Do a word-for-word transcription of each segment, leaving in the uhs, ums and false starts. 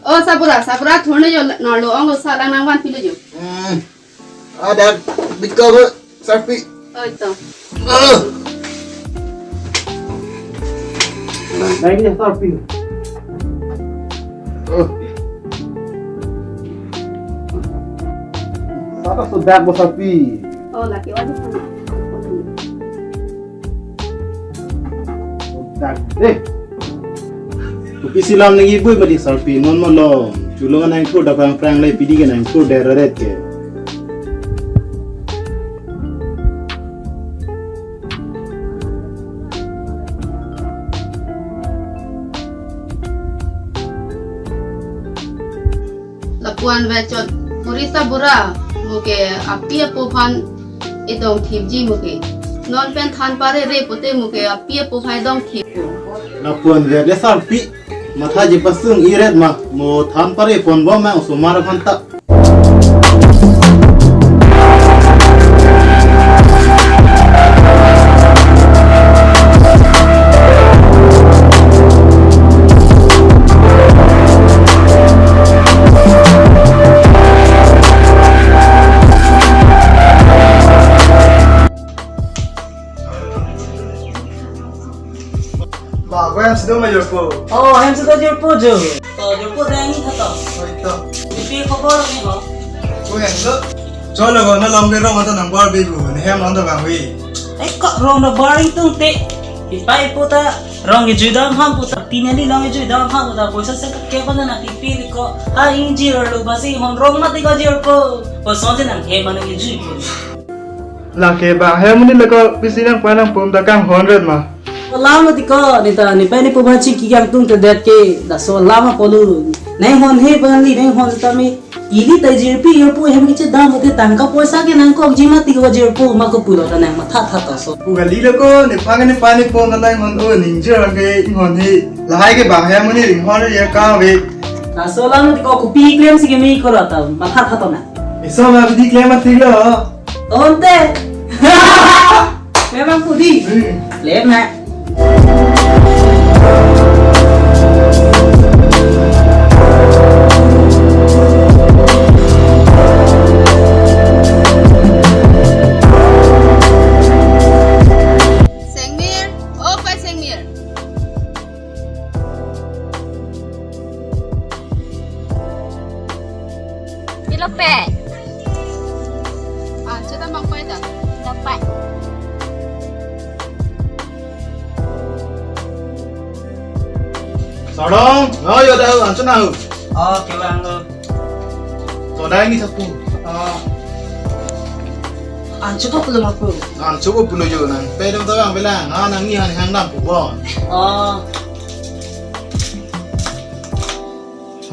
Oh, Sabura, Sabura, thurno jo, nalo ong lo sa lang nangvan pilo jo. Hmm. Ada bika bo, Sarpi. Oh, ito. Ah. Naik ni, Sarpi. Oh. Sata sodak bo, Sarpi. Oh, laki wajib sana. Dak, eh. Kopisi lam nangkebui mati Sarpi, non malom. Chulong nangthur dak prang prang le pidi ke nangthur deraret ke. Lapuan vechot puri Sabura, mo ke api apo aphan edong thipji mo ke. Non pen than parere pote mo ke api apo aphan edong thip. Lapuan vele Sarpi, mathaji pasung iret ma, mo than pare ponbom ma osomar aphan ta. Ba, ko hem si do ma jirpo? Oh, hem si do jirpo jo. To jirpo dang ni tha to. Oi to. Ipi khobor ni ho? Ko hem do. Cholo ko na long de rong ata nang bar be bu. Ne hem long da bang wi. Ai ko rong da bar ing tung te. Ipai po ta rong kejui dam ham po ta. Tin ali long kejui dam ham po ta. Poisa se ke pa na na ipi li ko. Ha ing jir lo basi hon rong mati ko jirpo. Ko son se nang hem mana kejui po. Lake bang hem ni leko pisi nang panang pum ta kanghon ret ma. Alam ti ko, ne ta, ne pen ne pu ba chiki kangtung te det ke, laso alam apotlo. Nanghon he bang li, nanghon ta me, ili ta jirpi jirpo hem kiche dam te tangka poisa ke nangkokji mati ko jirpo ma ko pulo ta nang matha tha ta so. Pu kali leko, ne pang ne pani pon ta nanghon o ningjir ke inghon he. Lahai ke bang hem ni ringhon ya ka ve. Laso alam ti ko kopi klem si ke me ko la ta, matha tha to na. Iso ma bidi klem mati lo. Tonte. Memang pudi. Hmm. Lem na. Sengmir, oh, Pai Sengmir. Pilo pe? Ancho ta bang pai ta. Dapat. Sodong, oh yo dah, ancho nahu. Oh, kewang lo. Sodai ni sapu. Oh. Ancho ko pulo mapu. Ancho ko pulo yo nang. Pedam ta bang belang. Ah, nang ni han hang dam pu bon. Oh.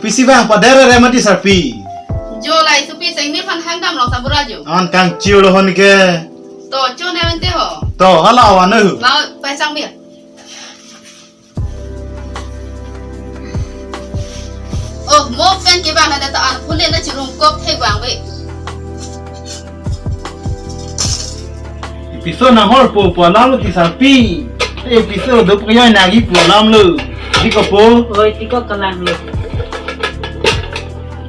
Pisi bang, padere re mati Sarpi. Jo lai supi seng ni phan hang dam lo Sabura jo. An kangchiu lo hon ke. To, cho ne mente ho. To, hala awan ho. Mau, pai sang bia. Oh, mo pen ke bang na ta an phule na chirung kop the bang be. Piso nanghor po pu alam lo ti Sarpi. Eh, piso do pu kaya nagi pu alam lo. Di ko po. Oi, ti ko kalang lo.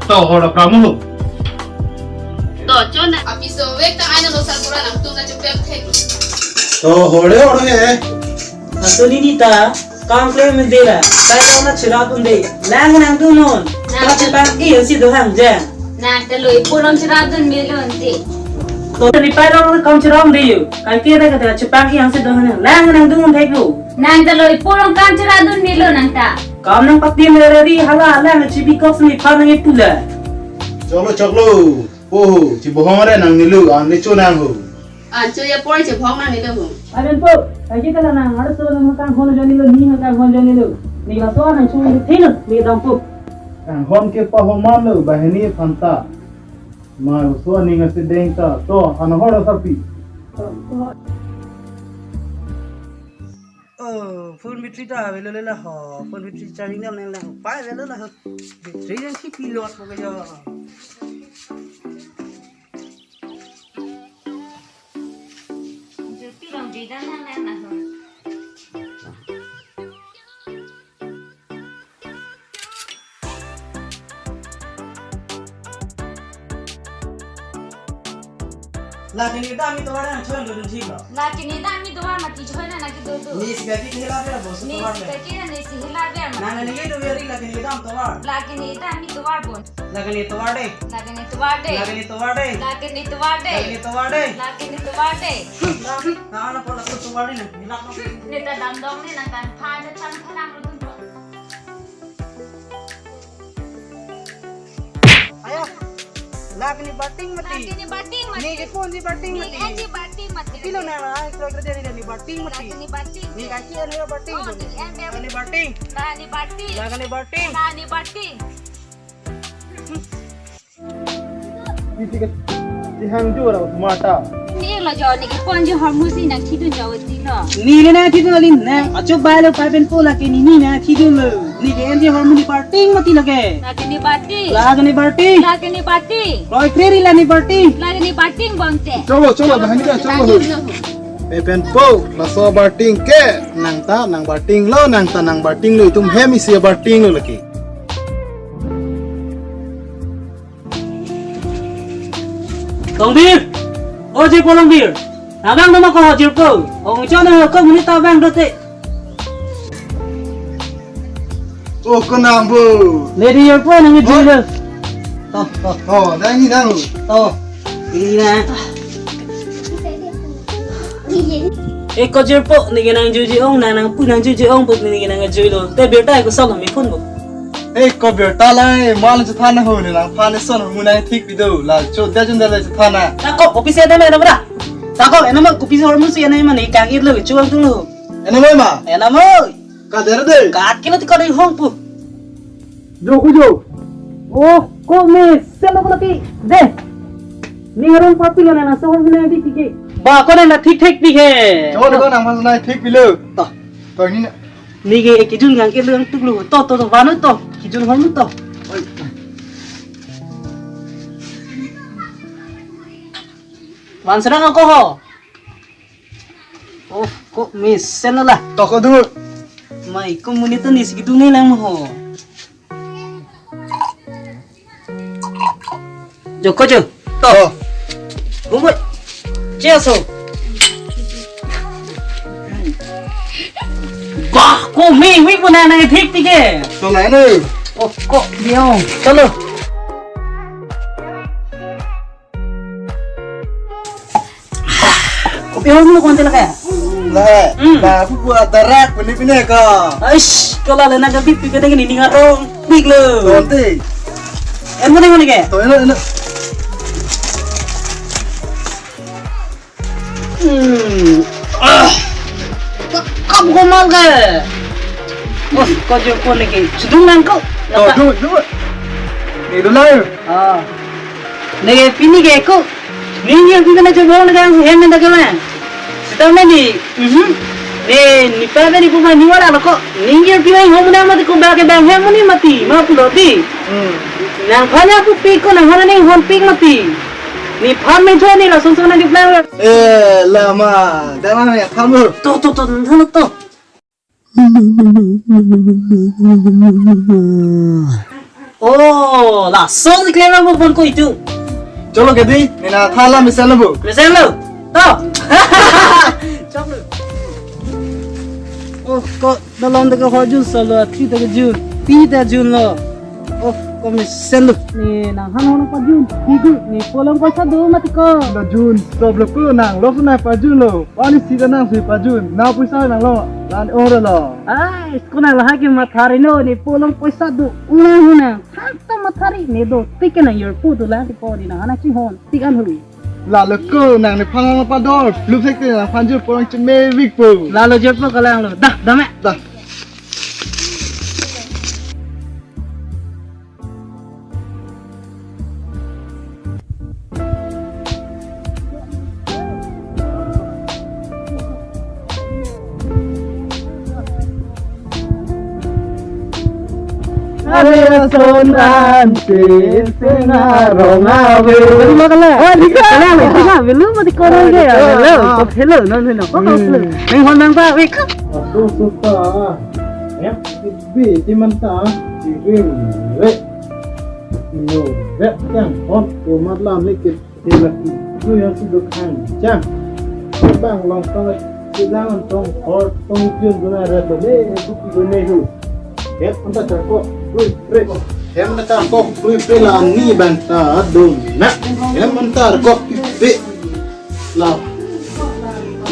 To hor apra mo. To, cho na. Apiso vek ta aina lo Sabura nangtum na chupem thek. To hor de hor he. Aso ni ni ta. Kam klem me dela, kai kam na chirap un de. Lang nangdun non. Nang- Ka chepang ke si do hang jang. Nang ta loi pulong chirap dun me lo ante. To ni pai long kam chirap de yo. Kai ke da ka chepang ke si do hang. Lang nangdun un thek lo. Nang ta loi pulong kam chirap dun me lo nang ta. Kam nang pati me re ri hala lang chibi kok si pa nang ipula. Choklo choklo. Oho, chibohong re nang nilu, an le cho nang ho. Ancho ya por che phong na ni lo. Aben po, aji kala na, arso na ma kang hon jani lo, ni ma kang hon jani lo. Ni la so na chu ni thil, ni dam po. Kang hon ke pa ho man lo, bahini phanta. Ma so ni nga se deng ta, to, an hor Sarpi. Oh, phone battery ta avelo le la ho, phone battery charging dam nang lang, pa avelo la ho. Battery nang si pilot mo kaya. Jyoti long jida nang nang na ho. Lake ne dam itovar nang choi dodun thik lo. Lake ne dam itovar mati choi nang naki dodo. Ne si kaki kehila ver bo su Ne tovar si le. Kaki ne si hila ver mati. Nang ne ne do veri lake ne dam tovar. Lake ne dam itovar bon. Lake ne tovar de. Lake ne tovar de. Lake ne tovar de. Lake ne tovar de. Lake ne tovar de. Lake ne tovar de. Na na pola su tovar ne. Hilak no. Ne ta dam dong ne nang kan pha ne chang pha nang dodun. Aya, lake ne bating mati. Lake ne bating mati. Ne kepon si bating Ne mati. Anji bating mati. Pilo na la, klo klo ne ne bating mati. Lake ne bating. Ne kaki anu bating. Oh, ne em em. Lake ne bating. Lake ne bating. Lake ne bating. Lake ne bating. Isi ke, si hang jor mata. Ne lo jo, ne kepon jo hormu si nang thidun jo ti lo. Ne ne nang thidun alin nang. Acho bai lo pai pen po lake ne ne nang thidun lo. Ne ke M J hormu ne bating mati lake. Lake ne bating. Lake ne bating. Lake ne bating. Loi kreri la ne bating. Lake ne bating bangte. Cholo, cholo, bahani ka, cholo. Pai pen po, laso bating ke, nang ta, nang bating lo, nang ta, nang bating lo, itum hem isi bating lo lake. Longbir! O jirpo Longbir! Nang vang nama ko jirpo? Ong chon na ko muni ta vang dote. O ko nang bo. Lady jirpo nang Oh. Jirpo. To, to. Oh, nang ni nang. To. Ini na. E ko jirpo, ne ke nang juji ong, nang nang pu nang juji ong, put ne ke nang juilo. Te birta ko sal mi phone bo. E ko birta lai, mal chu thana ho ne lang, phan son mu nang thik video, la cho da jun da la chu thana. Ta ko office da me na bra. Ta ko ena ma office hor mu si ena ma ne kang ir lo, chu ang tu lo. Ena mo ma. Ena mo. Ka der de. Kat kilo ti ko dei hong pu. Jo ku jo. Oh, ko me selo ko laki. De. Ni harung papi kan na so hong na di tike. Ba ko na thik thik tike. Jo ko nang mas na thik bilo. To. To ni na. Ni ke kijun ngang ke leng tuk lu. To to to vanu to. Kijun hong to. Oi. Wan serang ako ho. Oh, ko mesen la. To ko du. Mai ko muni to ni si du ni lang ho. Jo ko jo. To. Bumbu. Cheso. Bah, ko mi wi pun na thik tike. To na ne. Oh, ko dio. Chalo. Kopi hong lo konti lake. La, Hmm. la, aku buat darak, pini pini ka. Aish, ko la lena ka bip bip kadang ni ninga rong, big lo. Konti. En mana mana ke? To, eno, eno. Hmm. Ah. Kap ko mal ke. Oh, ko jo ko ne ke. Sudung nang ko. To, Napa? Du, du. Ni du lai. Ah. Ne pini ke ko. Ningir pi kana jobong ne kang hem ne ta ke ma. Sita me ni. Mhm. Ne nipa me ni pu ma ni wala lo ko. Ningir pi ma hom na mati ko ba ke bang hem ni mati. Ma pulo ti. Hmm. Nang phanya pu pi ko nang hona ni hon pi mati. Ni phan me jo ni la son son na di plan. Eh, lama. Dama me phan mo. To to to to to. Oh, lason si klem nang pon ko itu. Chalo ke di, nina thala mesen lo bu. Mesen lo. To. Chalo. Oh, ko dalam de ko hojun solo, ati de jun. Pi de jun lo. Oh, ko mesen lo. Ni nang han hon pa jun. Igu, ne polong paisa do mati ko. Da jun, stop lo ko nang, lo na pa jun lo. Pani si da nang si pa jun. Na paisa nang lo. Lan ore lo. Ai, ko nang lahai ke mathari no, ne polong paisa do. Unang unang. Thak ta mathari ne do. Tik ke nang yor pu tu la ti po di nang hana chi hon. Tik an hui. La lo ko nang ne phang pa dor. Lu thek te nang phan jur polong che me wik po. La lo jor po kalang lo. Dah, dah me. Dah. Are son dan si sena rong ave. Terima kasih. Oh, di sana, di sana. Belum mau dikorang ke ya? Belum. Hello, non, hello. Oh, hello. Neng hon nang ta, wik. Aku suka. Ya, bi, di manta. Di ring, re. No, re, yang hon. Umat lah mikir. Ti laki. Tu yang si dukhan jang. Bang long tong si lang tong hor tong jun duna ra to le tu ki dun ne hu. Hem anta charkok, lui pre. Hem anta charkok, lui pre la ni bang ta dun na. Hem anta charkok, pi la.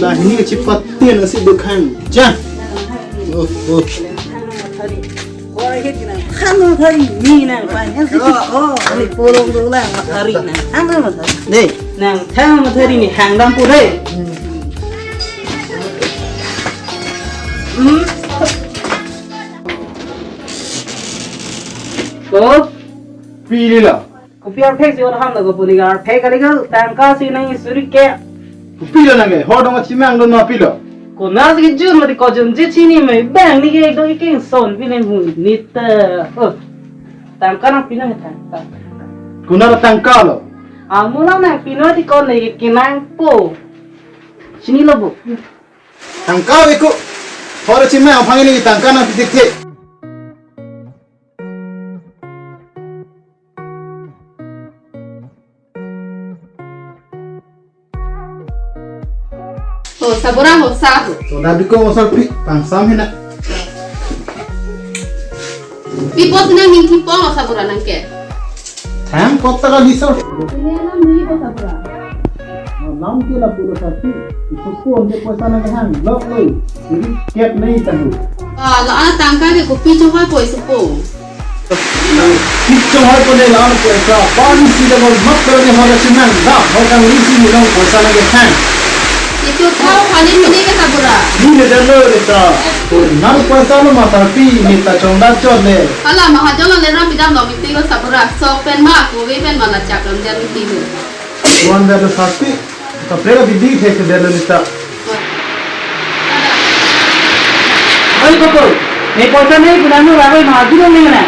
La hini chipat tin si dukhan jang. Oh, oh. Koi hit nang, hano thari ni nang, pa, yang si, oh, oh, ni polong do lang, thari nang, hano thari. Dei, nang, thang thari ni, hang dam pu dei. Hmm. Ko? Pili la. Kopi arphek si on ham na ko puni arphek kali ko tangka si nang suri ke. Pilo nang ke, hor dong chimang don ma pilo. Ko na si jun ma di ko jun je chini mai bang ni ke do iking son pini mu ni ta. Oh. Tangka nang pino he tangka. Ko na tangka lo. Amula nang pino di ko ne ke nang po. Chini lo bo. Tangka we ko. Hor chimang phang ni tangka nang pitik tik. Oh, sabura ho sa ho. So, na biko masal pi, pangsam hina. Pi pot nang ning ki pong sabura nang ke. Thang pot ta ka liso. Ini alam ni ko sabura. Alam ke la pura sati. Isu ko onde poisa nang hang, lok lo. Jadi kep nei tahu. Ah, la ana tangka ke kopi chong hoi poi supo. Kichong hoi pone la ano poisa. Pani si da bol mat karo ni hora chimang. Da, hoi kang risi ni long poisa lagi hang. Itu kau kali ini ke sabura. Ni le dalo le ta. Nang poisa lo mata pi ni ta chong da chot le. Hala mahajon le ram pidam lo miti ko sabura. Sok pen ma, kuwi pen ma la chak ram jan miti ko. Wan dalo sati. Kaprek abidi thek ke dalo nita. Oi, Papa, ne poisa ne pu nang lo rabai ma aju dong ne na.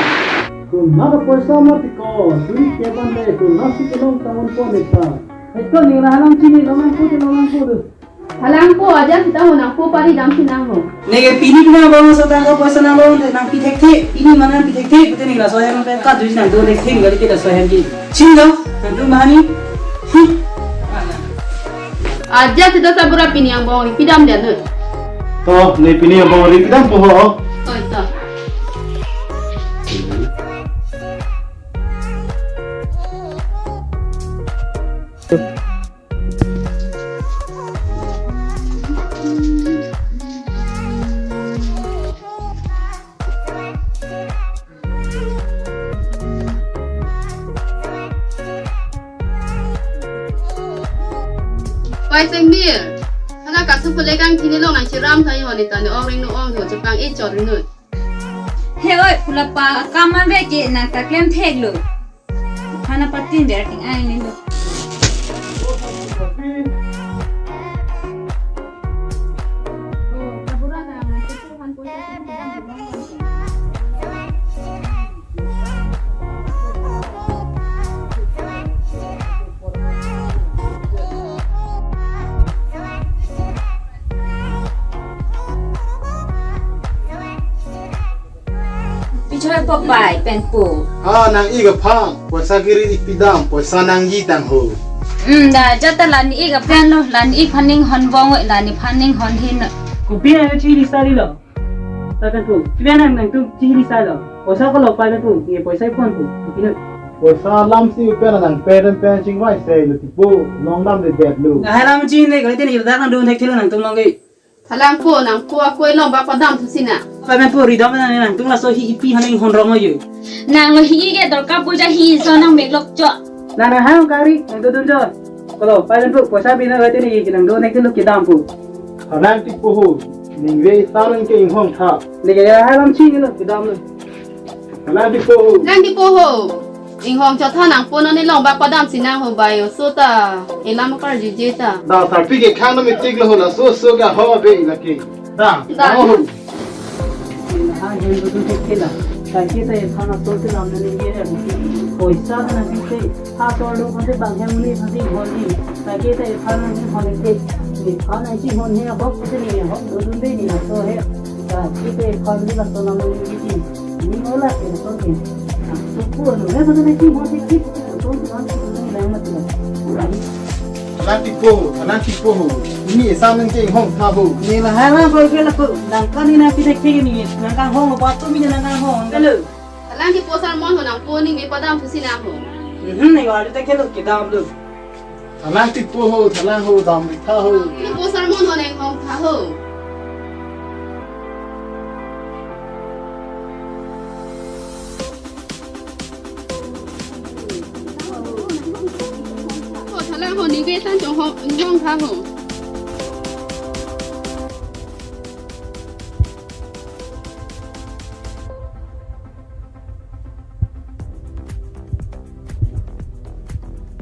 Ko na ka poisa ma tiko, suri ke ban de, ko na si ke nong tangon po nita. Eko ni ra halam chini lo nang ko de lo nang ko de. Halam ko aja kita ho nang ko pari dam si nang ho. Neke pini pini abang so tangka poisa nang lo, nang pi thekthe, pini mana pi thekthe, pute neke laso hem pen ka duji nang do thekthe, neke ke laso hem ki. Chin lo, nang tu mahani. Hmm. Aja sita sabura pini angbong ri pidam dia nu. To, ne pini angbong ri pidam po ho. Oi to. Pai Sengbir, hala kasu pule kangthini long nang chiram thai honi tani ong ring nu ong ho chepang e chor nu. He oi, pula pa kaman ve ke nang ta klem thek lo. Hana patin der ting ai ni lo. Pichoi po pai pen po. Ha, nang-ik aphan, poisa kiri-ik pidam, poisa nangji tang ho. Hmm, da, jata la ne-ik aphan lo, la ne-ik phan ning hon bong, la ne phan ning hon hin. Kopi na chiri sari lo. Ta kan po. Kopi na nangtum chiri sari lo. Poisa ko lo pai lo po, ye poisa ipon po. Kopi na. Poisa lam si pen nang pen pen chingvai se lo tipo, long dam le det lo. Nang hai lam ching le, ko tin ye dak nang dun thek thilo nangtum long ke. Thalang po nang po akoi long bak padam thu sina. Pai pen po ridam nang nangtum laso hi ipi haning hon rong ayo. Nang lo hi ke dorkar puja hi so nang mek lok cho. Nang nang hang kari nang dodun jo. Kolo pai pen po poisa bina gati ni nang do nek lo kedam po. Thalang ti po ho. Ning ve sarang ke inghong tha. Nek ya halam chi lo kedam lo. Nang di po ho. Nang di po ho. Inghong chotha nang po non ne long bak padam si nang ho bai o so ta. Elam kar jije ta. Da sarpi ke khang no mitik lo ho laso so ga ho be la ke. Da. Da. Ho. Ha hen ko tu ke la. Ka ke ta e phana to te lam ne ye. Poisa na ke te. Ha to lo ko te bang hem ni pha di ho ni. Ka ke ta e phana ni ho ni te. Ni phana chi ho ni ho ko te ni ho. Do dun de ni so he. Ka ke ta e phana ni la to lam ni ki. Ni mo la ke to ke. Suku anu, eh, mana ki mo ki ki, to to lang ki lang mati la. Thalang Tipo, Thalang Tipo ho. Neli esam nangchenghong tha ho. Ne lahai lang koi ke lapu. Nangkan ne nangpi ne ke ne. Nangkanghong lo, patu ne nangkanghong. Hello. Thalang Tipo sermon ho, nangpo ningve padam pusi nang ho. Hmm, ne wali ta kelo kedam lo. Thalang Tipo ho, Thalang ho, dam tha ho. Tipo sermon ho, nang hong tha ho. Ho, Thalang ho, ningve san chong ho, hong tha ho.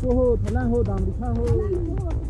Ho, Thalang ho, dam tha ho.